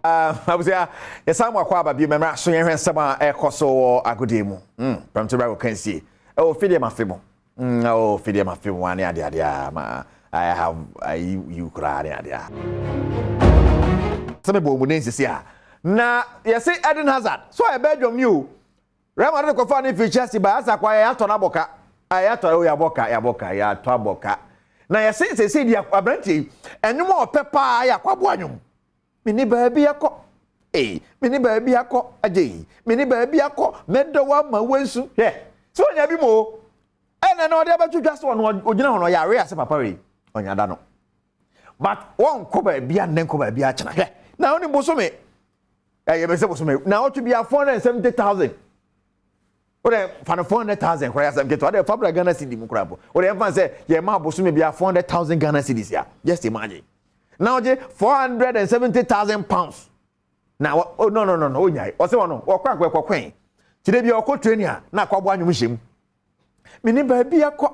Abusua, yɛsan mu akɔ aba bio mɛmra so yɛhwɛ nsɛm a ɛkɔ so wɔ agodie mu. Pɛmto bra kɔka nsie. Ɛwɔ fidie ma fe mu. Ɛwɔ fidie ma fe mu ane ade ade a ma I have you koraa ne ade a. Sɛ mebɔ mu ne nsisi a. Na yɛse Eden Hazard, so ɔyɛ Belgium ni o. Real Madrid kɔfaa no firi Chelsea bae, asa kwa yɛatɔ no abɔ ka. Yɛatɔ, oh yɛabɔ ka, yɛabɔ ka, yɛatɔ abɔ ka. Na yɛse seesei deɛ aberanteɛ yi, ɛnwom a ɔpɛ paa yɛ akwaboa nwom. Menni baabi akɔ, ei, menni baabi akɔ, agyei, menni baabi akɔ, mɛdɔ wo ama woasu. Hwɛ, sɛ ɔnya bi mu o, ɛna na ɔde abɛto dwa sɛ ɔno ɔgyina hɔ no ɔyɛ aware sɛ papa wei, ɔnya da no. But wɔnkɔ baabi a nnɛ nkɔ baabi akyena. Hwɛ, na wonim bosome, ɛyɛ bɛ sɛ bosome, na ɔtwe bia 470,000. Wode fa no 400,000 koraa asɛm ketewa. Wode fa bra Ghana cedi mu koraa po. Wode ɛmfa sɛ yɛ ma bosome bia 400,000 Ghana cedis ya. Just imagine. Na ɔgye £470,000. Na oh, no no no no onyae. Ɔsɛ ɔno ɔkɔ akɔ ɛkɔ kwen. Kyerɛ bi ɔkɔ training a na akɔ aboa nwom hyɛ mu. Mini baabi akɔ.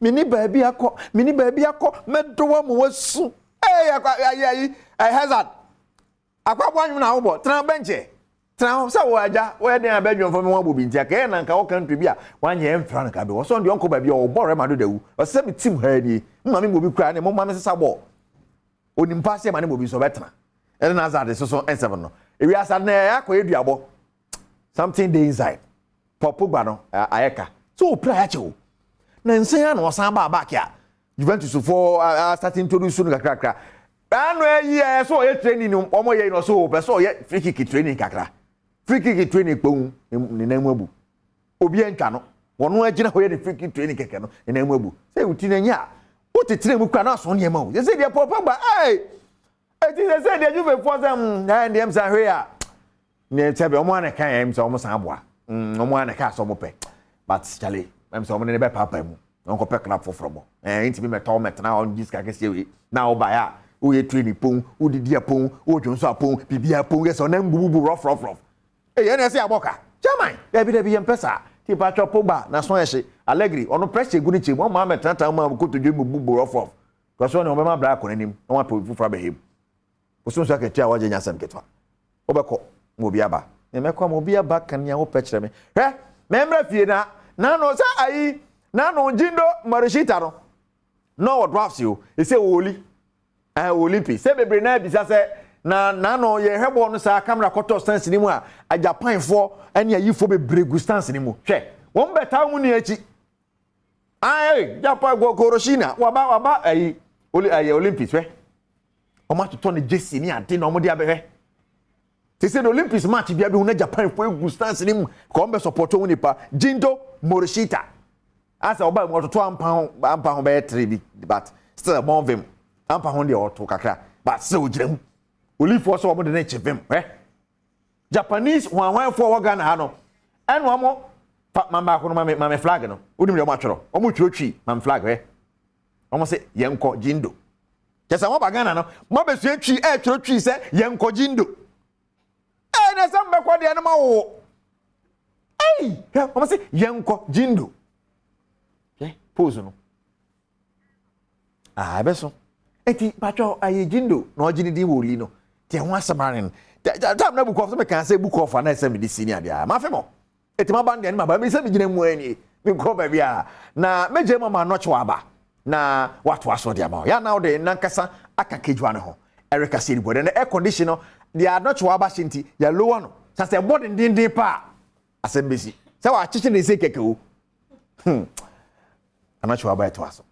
Mini baabi akɔ. Mini baabi akɔ. Mɛdɔ wa mu wasu. Hey, akɔ ayi ayi Hazard. Akwaboa nwom na wobɔ. Tena bɛnkyɛ. Tena hɔ sɛ wɔ agya wɔyɛ den abɛdwomfo me wɔn abɔ bi nti akɛyɛ na nka wɔ country bi a wanyɛ ɛmfra no ka bi wɔ sɛ ɔno deɛ ɔnkɔ baabi a ɔbɔ Real Madrid awu. Ɔsɛ sɛ me team ha nie. Mma me mmɔ bi koraa ne momma me sesa bɔɔl. Onim paa sɛ ma ne mmɔ bi nso ɔbɛtena. Ɛne Hazard soso nsɛm no. Ewiase ade na ɛyɛ akɔyɛ duabɔ. Something dey inside. Paul Pogba no ayɛ ka. So opira ayɛ o. Na nsɛn a na ɔsan baa back a Juventus fo start introduce no kakrakra. Ano ayi ɛ sɛ ɔyɛ training no ɔmo yɛ no so ɔpɛ sɛ ɔyɛ free kick training kakra. Free kick training kpɔn ne nan mu abu. Obi antwa no. Wɔn agyina hɔ yɛ ne free kick training kɛkɛ no ne nan mu abu. Sɛ wuti na nya a wotetena mu kura na aso nneɛma o. Sɛ deɛ Paul Pogba ɛy eti sɛ sɛ deɛ Juve foɔ sɛ ɛn deɛ msa hwee a ne sɛ bɛ ɔmo ana kan yɛ sɛ ɔmo san aboa ɔmo ana ka sɛ ɔmo pɛ but chale ɛm sɛ ɔmo ne ne bɛ paapa mu na ɔnkɔ pɛ club foforɔ bɔ ɛn ntumi mɛtɔ mɛtena hɔ ngye sika kɛseɛ wei na ɔba yɛ a woyɛ training pon wodidi apon wodwo nso apon biribi apon yɛ sɛ ɔnam bububu rough rough rough ɛyɛ na ɛsɛ abɔ ka chairman dabi dabi yɛn pɛ saa ti pa atwa Pogba na so ɛhye Allegri ɔno pressure egu ne kyɛn mu ɔmo amɛtenatena mu a kotodwe mu bubu rough rough kɔsɔ ne ɔbɛma bra akɔ n'anim na wɔn apɛ obi foforɔ abɛhɛ mu bosom so akatua a wɔgye nya asɛm ketewa wobɛkɔ ma obi aba na mɛkɔ ma obi aba ka nea wopɛ kyerɛ me. Hwɛ, mɛmmra fie na n'ano sɛ ayi n'ano Jindo Morishita no na ɔwɔ dwarfs o ɛsɛ wɔ oli ɛɛ Olympics sɛ bebree na abisa sɛ na n'ano yɛhwɛ bɔɔl no saa kamera kɔtɔ stands ne mu a Japanfoɔ ne ayifoɔ bebree gu stands ne mu. Hwɛ, wɔn bɛtaa wɔn nua akyi. Ayi Japan Koroshina waba waba ayi oli ayi Olympics. Hwɛ, wɔn atotɔ ne jersey ne ade na wɔn de abɛhwɛ te sɛ the Olympics match bia bi hu na Japan fo egu stands ne mu ka wɔn bɛ support wɔn nipa Jindo Morishita. Asa ɔba mu ɔtoto ampa ho bɛyɛ three bi but still bɔn vim ampa ho deɛ ɔto kakra but still ogyina mu. Olifoɔ sɛ wɔn de ne kye vim. Hwɛ, Japanese hwanhwanfoɔ wɔ Ghana ha no ɛna wɔn fa man baako no maame flag no onim deɛ wɔn atwerɛ wɔn twerɛ twi maame flag. Hwɛ, wɔn sɛ yɛn kɔ Jindo kyɛ sɛ wɔn ba Ghana no mo abɛsua twi ɛtwerɛ twi sɛ yɛn kɔ Jindo ɛna sɛ mbɛkɔ deɛ no ma wo ɛyi. Hwɛ, wɔn sɛ yɛn kɔ Jindo. Hwɛ pose no aa ɛbɛ so eti patwɛ ayɛ Jindo na ɔgye ne din wɔ oli no te ho asɛm are no tam na book off sɛ meka sɛ book off ana ɛsɛ mede si ne adeɛ a mafe mɔ eti ma ban deɛ ne ma ba mi sɛ megyina mu ani menkɔ baabi a na mɛgye mu ama anɔkye wɔ aba na watoa so de ama wo yɛ na wode nankasa aka kejuwa ne ho ɛreka sɛ ɛdibɔ no air condition no deɛ anɔkye wɔ aba hyɛ nti yɛ lower no sɛ sɛ ɛbɔ dendenden pa a asɛm bɛsi sɛ wakyekyere ne nse kɛkɛ o. Anɔkye wɔ aba ɛtoa so.